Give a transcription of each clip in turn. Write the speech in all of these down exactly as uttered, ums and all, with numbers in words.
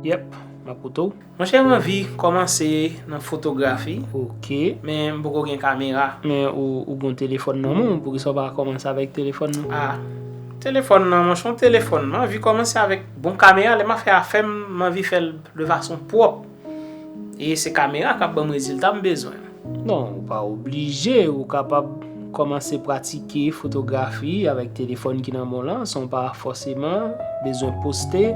Yep, m ap koute w. Monchè, m anvi kòmanse nan fotografi. Ok. Men m poko gen kamera. Men ou, ou gen telefòn nan men w, poukisa w pa kòmanse avèk telefòn nan? Ah, telefòn nan, monchè, yon telefòn. M anvi kòmanse avèk bon kamera. Lè m ap fè afè m, m anvi fè l de fason pwòp. E se kamera k ap ban m rezilta m bezwen. Non, ou pa oblije, ou kapab kòmanse pratike fotografi avèk telefòn ki nan men w lan, san w pa fòseman bezwen poste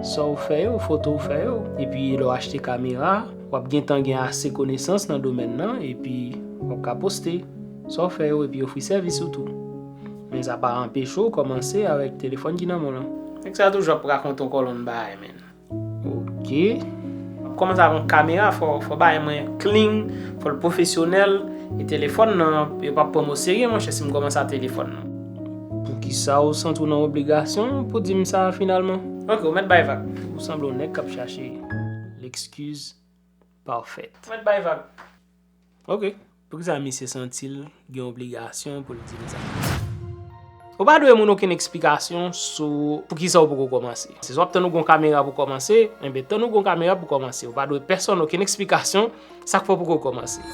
sa w fè yo, foto w fè yo. Epi lè w achte kamera, w ap gentan gen ase konesans nan domèn nan, epi w ap ka poste sa w fè yo, epi ofri sèvis ou tou. Men sa pa anpeche w kòmanse avèk telefòn ki nan men w lan. Nèg sa toujou ap rakonte yon kòlonn bagay, men. Ok. Kòmanse avèk yon kamera, fò, fò bagay mwen clean, fò l pwofesyonèl. E telefòn nan, yo p ap pran m oserye, monchè, si m kòmanse ak telefòn nan. Poukisa ou santi w nan obligasyon pou di m sa finalman? Ok, ou mèt bay vag. Ou sanble yon nèg k ap chache l'excuse parfaite. Ou mèt bay vag. Ok. Poukisa misye santi l gen obligasyon pou l di m sa? Ou pa dwe moun okenn eksplikasyon sou poukisa w poko kòmanse. Si w ap tann ou gon kamera pou kòmanse, enben tann ou gon kamera pou kòmanse. Ou pa dwe pèsonn okenn eksplikasyon sa k fè w poko kòmanse.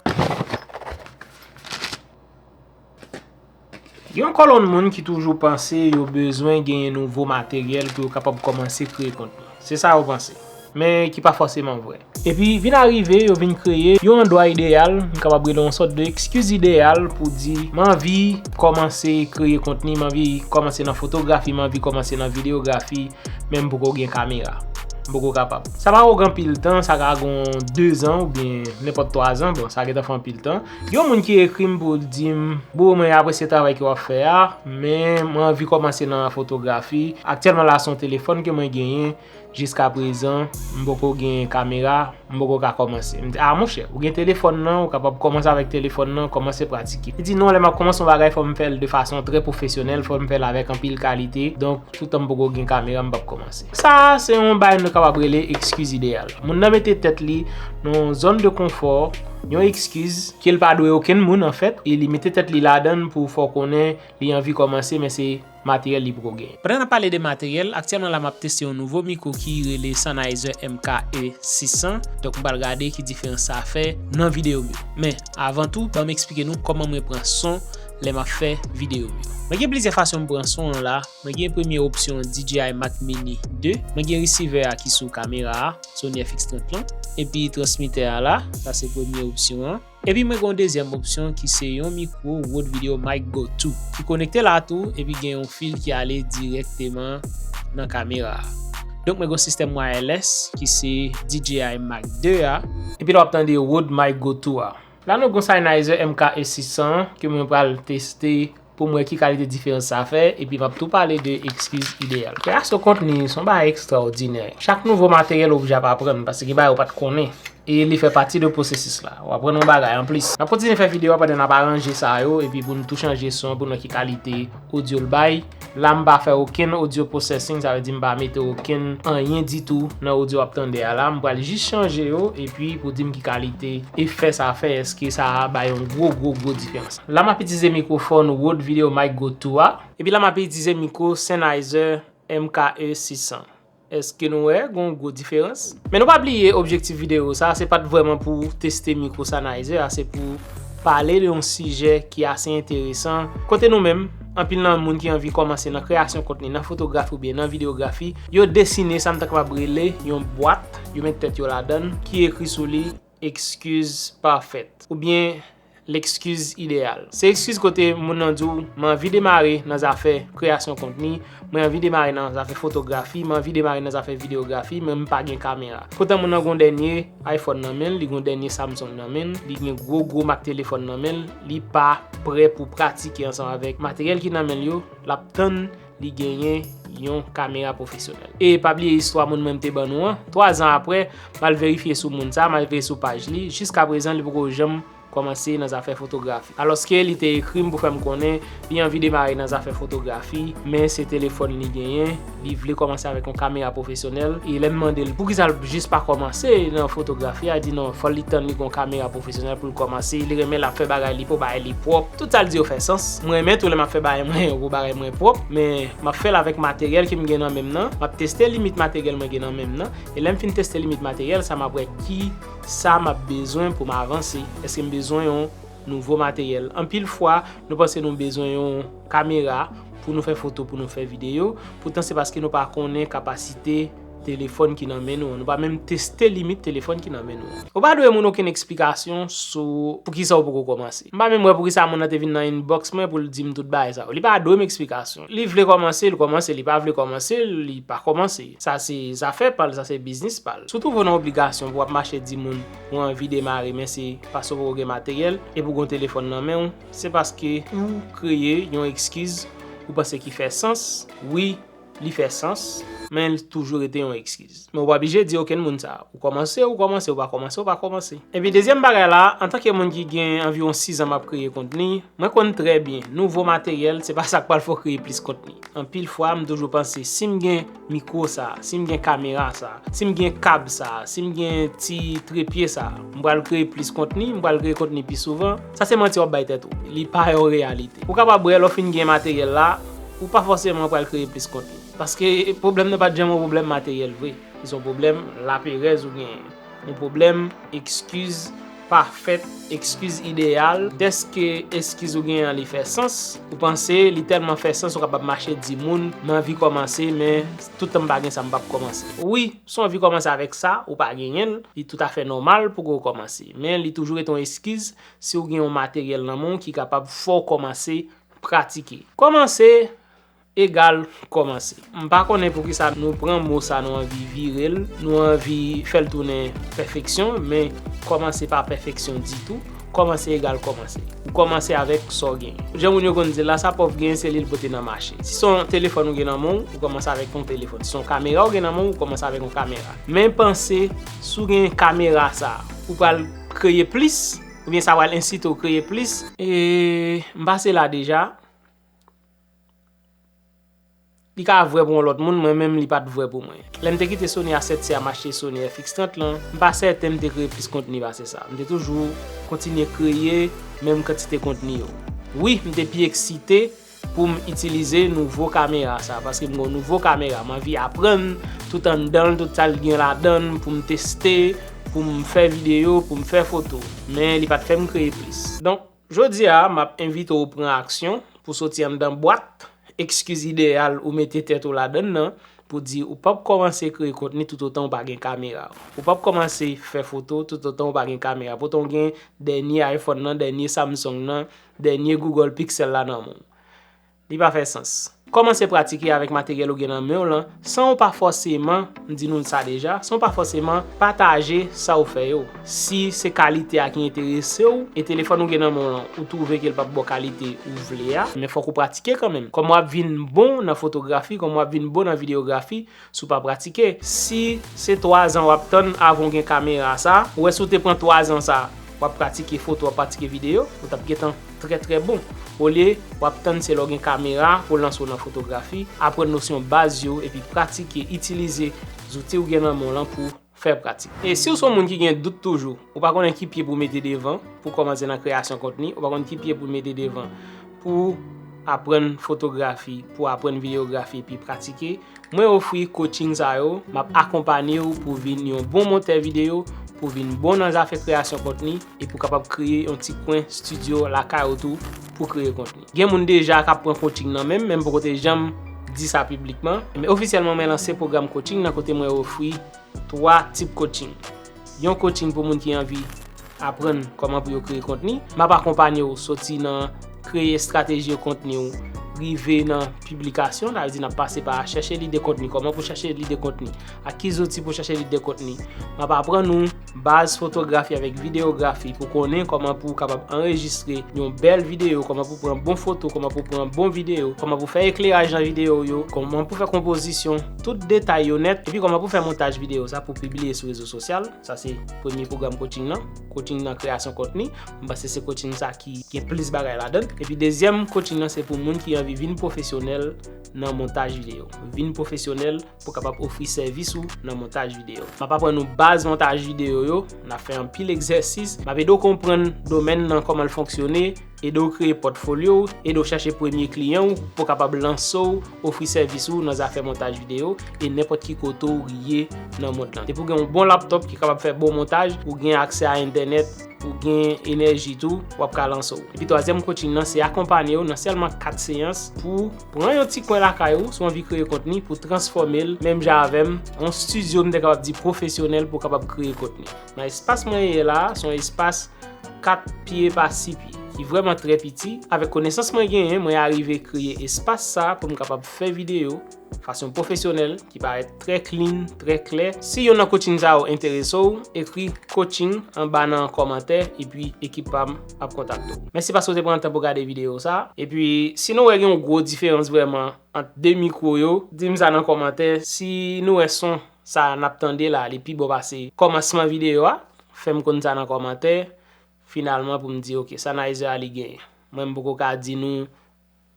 Gen yon kòlonn moun ki toujou panse yo bezwen genyen nouvo materyèl pou yo kapab kòmanse kreye kontni. Se sa yo panse. Men ki pa fòseman vrè. Epi vin arive, yo vin kreye yon andwa ideyal, m kapab rele yon sòt de ekskiz ideyal pou di, m anvi kòmanse kreye kontni, m anvi kòmanse nan fotografi, m anvi kòmanse nan videyografi, men m poko gen kamera. M poko kapab. Sa pa pran anpil tan, sa ka gon de zan oubyen nenpòt twa zan, bon, sa gentan fè anpil tan. Gen yon moun ki ekri m pou l di m, bro, mwen apresye travay ke w ap fè a, men mwen anvi kòmanse nan fotografi. Aktyèlman la, se yon telefòn ke mwen genyen. Jiskaprezan, m poko gen kamera, m poko ka kòmanse. M di, a monchè, ou gen telefòn nan, ou kapab kòmanse avèk telefòn nan, kòmanse pratike. Li di, non, lè m ap kòmanse yon bagay, fò m fè l de fason trè pwofesyonèl, fò m fè l avèk anpil kalite. Donk, toutan m poko gen kamera, m p ap kòmanse. Sa a, se yon bagay nou kapab rele ekskiz ideyal. Moun nan mete tèt li nan yon zòn de konfò, yon ekskiz ke l pa dwe okenn moun, anfèt, e li mete tèt li ladan l pou fè w konnen li anvi kòmanse, men se materyèl li poko genyen. Pandan n ap pale de materyèl, aktyèlman la m ap teste yon nouvo mikwo ki rele Sennheiser M K E sis san. Donk, m pral gade ki diferans sa fè nan videyo m yo. Men, avan tou, ban m eksplike nou kòman mwen pran son lè m ap fè videyo m yo. Mwen gen plizyè fason m pran son an la. Mwen gen premye opsyon D J I Mac Mini de. Mwen gen resivè a ki sou kamera a, Sony F X trant lan. Epi transmitè a la, sa se premye opsyon an. Epi mwen gen yon dezyèm opsyon ki se yon mikwo Rode Video Mic Go two ki konekte la tou epi gen yon fil ki ale dirèkteman nan kamera a. Donk mwen gen yon sistèm wireless ki se D J I Mac de a. Epi la w ap tande Rode Mic Go two a. La nou gen yon Sennheiser M K E sis san ke mwen pral teste pou m wè ki kalite diferans sa fè, epi m ap tou pale de ekskiz ideyal. Kreyasyon kontni se yon bagay ekstraòdinè. Chak nouvo materyèl ou oblije ap aprann, paske gen bagay ou pa t konnen. E li fè pati de pwosesis la. W aprann yon bagay anplis. N ap kontinye fè videyo a pandan n ap aranje sa yo, epi pou n tou chanje son an, pou n wè ki kalite odyo l bay. La, m pa fè okenn audio processing, sa vle di m pa mete okenn anyen ditou nan odyo w ap tande a la. M pral jis chanje yo, epi pou di m ki kalite efè sa fè, èske sa a bay yon gwo, gwo, gwo diferans. La, m ap itilize mikwofòn Rode Video Mic Go two a. Epi la, m ap itilize mikwo Sennheiser M K E sis san. Èske nou wè gon gwo diferans? Men nou pa bliye objektif videyo sa, se pa t vrèman pou teste mikwo Sennheiser a, se pou pale de yon sijè ki ase enteresan. Kote nou menm, anpil nan moun ki anvi kòmanse nan kreyasyon kontni, nan fotografi oubyen nan videyografi, yo desine sa m ta kapab rele yon bwat, yo met tèt yo ladan l, ki ekri sou li, excuse parfaite, oubyen l'excuse idéale. Se ekskiz kote moun nan di w, "M anvi demare nan zafè kreyasyon kontni, mwen anvi demare nan zafè fotografi, mwen anvi demare nan zafè videyografi, men m pa gen kamera." Poutan moun nan gon dènye iPhone nan men l, li gon dènye Samsung nan men l, li gen gwo gwo mak telefòn nan men l, li pa prè pou pratike ansanm avèk materyèl ki nan men l yo, l ap tann li genyen yon kamera pwofesyonèl. E pa bliye istwa moun mwen m te ban nou an. Twa zan apre, m al verifye sou moun sa, m al verifye sou paj li. Jiskaprezan, li poko janm kòmanse nan zafè fotografi. Alòske li te ekri m pou fè m konnen li anvi demare nan zafè fotografi, men se telefòn li genyen, li vle kòmanse avèk yon kamera pwofesyonèl. E lè m mande l poukisa l jis pa kòmanse nan fotografi a, li di non, fò li tann li gon kamera pwofesyonèl pou l kòmanse. Li renmen l ap fè bagay li pou bagay li pwòp. Tout sa l di yo fè sans. Mwen renmen tou lè m ap fè bagay mwen yo pou bagay mwen pwòp, men m ap fè l avèk materyèl ke m gen nan men m nan. M ap teste limit materyèl mwen gen nan men m nan. E lè m fin teste limit materyèl sa, m ap wè ki sa m ap bezwen pou m avanse. Èske m bezwen yon nouvo materyèl? Anpil fwa, nou panse nou bezwen yon kamera pou nou fè foto, pou nou fè videyo. Poutan, se paske nou pa konnen kapasite telefòn ki nan men nou an. Nou pa menm teste limit telefòn ki nan men nou an. Ou pa dwe moun okenn eksplikasyon sou poukisa ou poko kòmanse. M pa menm wè poukisa moun nan te vin nan inbox mwen pou l di m tout bagay sa yo. Li pa dwe m eksplikasyon. Li vle kòmanse, li kòmanse. Li pa vle kòmanse, li pa kòmanse. Sa se zafè pa l, sa se biznis pa l. Si w twouve w nan obligasyon pou w ap mache di moun ou anvi demare, men se paske w poko gen materyèl epi w gen yon telefòn nan men w, se paske ou kreye yon eskiz ou panse ki fè sans. Wi, li fè sans, men l toujou rete yon eskiz. Men ou pa blije di okenn moun sa. Ou kòmanse, ou kòmanse, ou pa kòmanse, ou pa kòmanse. Epi dezyèm bagay la, antanke moun ki gen anviwon sis an m ap kreye kontni, mwen konn trè byen, nouvo materyèl, se pa sa k pral fè w kreye plis kontni. Anpil fwa, m toujou panse, si m gen mikwo sa, si m gen kamera sa, si m gen kab sa, si m gen ti trepye sa, m pral kreye plis kontni, m pral kreye kontni pi souvan. Sa se manti w ap bay tèt ou. Li pa yon reyalite. Ou kapab wè lè w fin gen materyèl la, ou pa fòseman pral kreye plis kontni. Paske pwoblèm nan pa t janm yon pwoblèm materyèl vre. Se yon pwoblèm laperèz ou genyen. Yon pwoblèm eskiz pafèt, eskiz ideyal. Dèske eskiz ou genyen an li fè sans, ou panse li tèlman fè sans ou kapab mache di moun, m anvi kòmanse, men toutan m pa gen sa, m p ap kòmanse. Wi, si w anvi kòmanse avèk sa, ou pa genyen l, li toutafè nòmal pou w kòmanse. Men li toujou rete yon eskiz si w gen yon materyèl nan men w ki kapab fè w kòmanse pratike. Kòmanse egal kòmanse. M pa konnen poukisa nou pran mo sa nou anvi vire l, nou anvi fè l tounen pèfeksyon, men kòmanse pa pèfeksyon ditou. Kòmanse egal kòmanse. Ou kòmanse avèk sa w genyen. Jan moun yo konn di l la, sa pòv genyen se li l pote nan mache. Si se yon telefòn ou gen nan men w, ou kòmanse avèk yon telefòn. Si se yon kamera ou gen nan men w, ou kòmanse avèk yon kamera. Men panse, si w gen kamera sa, ou pral kreye plis, oubyen sa pral ensite w kreye plis. E m pase la deja. Li ka vrè pou yon lòt moun, mwen menm li pa t vrè pou mwen. Lè m te kite Sony A sèt C a m achte Sony F X trant lan, m pa sèten m te kreye plis kontni pase sa. M te toujou kontinye kreye menm kantite kontni yo. Wi, m te pi eksite pou m itilize nouvo kamera sa, paske m gen yon nouvo kamera, m anvi aprann tout anndan l, tout sa l gen ladan l, pou m teste, pou m fè videyo, pou m fè foto. Men li pa t fè m kreye plis. Donk, jodi a, m ap envite w pran aksyon pou soti anndan bwat ekskiz ideyal ou mete tèt ou ladan l nan, pou di ou p ap kòmanse kreye kontni toutotan ou pa gen kamera. Ou p ap kòmanse fè foto toutotan ou pa gen kamera. Poutan w gen dènye iPhone nan, dènye Samsung nan, dènye Google Pixel la nan men w. Li pa fè sans. Kòmanse pratike avèk materyèl ou gen nan men w lan, san w pa fòseman, m di nou sa deja, san w pa fòseman pataje sa w fè yo. Si se kalite a ki enterese w, e telefòn ou gen nan men w lan, ou twouve ke l p ap ba w kalite ou vle a, men fòk ou pratike kanmenm. Kòman w ap vin bon nan fotografi, kòman w ap vin bon nan videyografi, si w pa pratike? Si se twa zan w ap tann avan w gen kamera sa, ou wè si w te pran twa zan sa, w ap pratike foto, w ap pratike videyo, ou t ap gentan trè, trè bon. Olye w ap tann se lè w gen kamera pou w lanse w nan fotografi, aprann nosyon baz yo, epi pratike, itilize zouti w gen nan men w lan pou fè pratik. E si w se yon moun ki gen dout toujou, ou pa konnen ki pye pou w mete devan pou w kòmanse nan kreyasyon kontni, ou pa konn ki pye pou w mete devan pou w aprann fotografi, pou w aprann videyografi, epi pratike, mwen ofri coaching sa yo, m ap akonpanye w pou w vin yon bon montè videyo, pou w vin bon nan zafè kreyasyon kontni, e pou w kapab kreye yon ti kwen estidyo lakay ou tou pou kreye kontni. Gen moun deja k ap pran coaching nan men m, men m poko te janm di sa piblikman. Men ofisyèlman, mwen lanse pwogram coaching nan kote mwen ofri twa tip coaching. Yon coaching pou moun ki anvi aprann kòman pou yo kreye kontni. M ap akonpanye w soti nan kreye estrateji kontni w, rive nan piblikasyon, sa vle di n ap pase pa chèche lide kontni, kòman pou chèche lide kontni, ak ki zouti pou chèche lide kontni. M ap aprann ou baz fotografi avèk videyografi pou konnen kòman pou w kapab anrejistre yon bèl videyo, kòman pou w pran bon foto, kòman pou w pran bon videyo, kòman pou w fè ekleraj nan videyo yo, kòman pou w fè konpozisyon, tout detay yo nèt, epi kòman pou w fè montaj videyo sa pou w pibliye sou rezo sosyal. Sa se premye pwogram coaching nan, coaching nan kreyasyon kontni. M panse se coaching sa ki gen plis bagay ladan. Epi dezyèm coaching nan se pou moun ki anvi vin pwofesyonèl nan montaj videyo. Vin pwofesyonèl pou kapab ofri sèvis ou nan montaj videyo. M ap aprann nou baz montaj videyo yo, n ap fè anpil egzèsis, m ap ede w konprann domèn nan kòman l fonksyone, ede w kreye pòtfolyo w, ede w chèche premye kliyan w pou w kapab lanse w, ofri sèvis ou nan zafè montaj videyo e nenpòt ki kote w ye nan mond lan. Depi w gen yon bon laptòp ki kapab fè bon montaj, ou gen aksè a entènèt, ou gen enèji tou, w ap ka lanse w. Epi twazyèm coaching nan se akonpanye w nan sèlman kat seyans pou pran yon ti kwen lakay ou, si w anvi kreye kontni, pou transfòme l menm jan avè m, yon estidyo m te kapab di pwofesyonèl pou w kapab kreye kontni. Nan espas mwen ye la, se yon espas kat pye pa sis pye, ki vrèman trè piti. Avèk konesans mwen genyen, mwen arive kreye espas sa pou m kapab fè videyo fason pwofesyonèl, ki parèt trè clean, trè klè. Si yonn nan coaching sa yo enterese w, ekri coaching anba nan kòmantè, epi ekip pa m ap kontakte w. Mèsi paske w te pran tan pou w gade videyo sa. Epi, si nou wè gen yon gwo diferans vrèman ant de mikwo yo, di m sa nan kòmantè. Si nou wè son sa n ap tande la, li pi bon pase kòmansman videyo a, fè m konn sa nan kòmantè. Finalman, pou m di, oke, Sennheiser a li genyen. Mwen, m poko ka di nou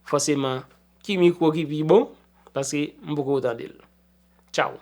fòseman ki mikwo ki pi bon, paske m poko tande l. Tchaw.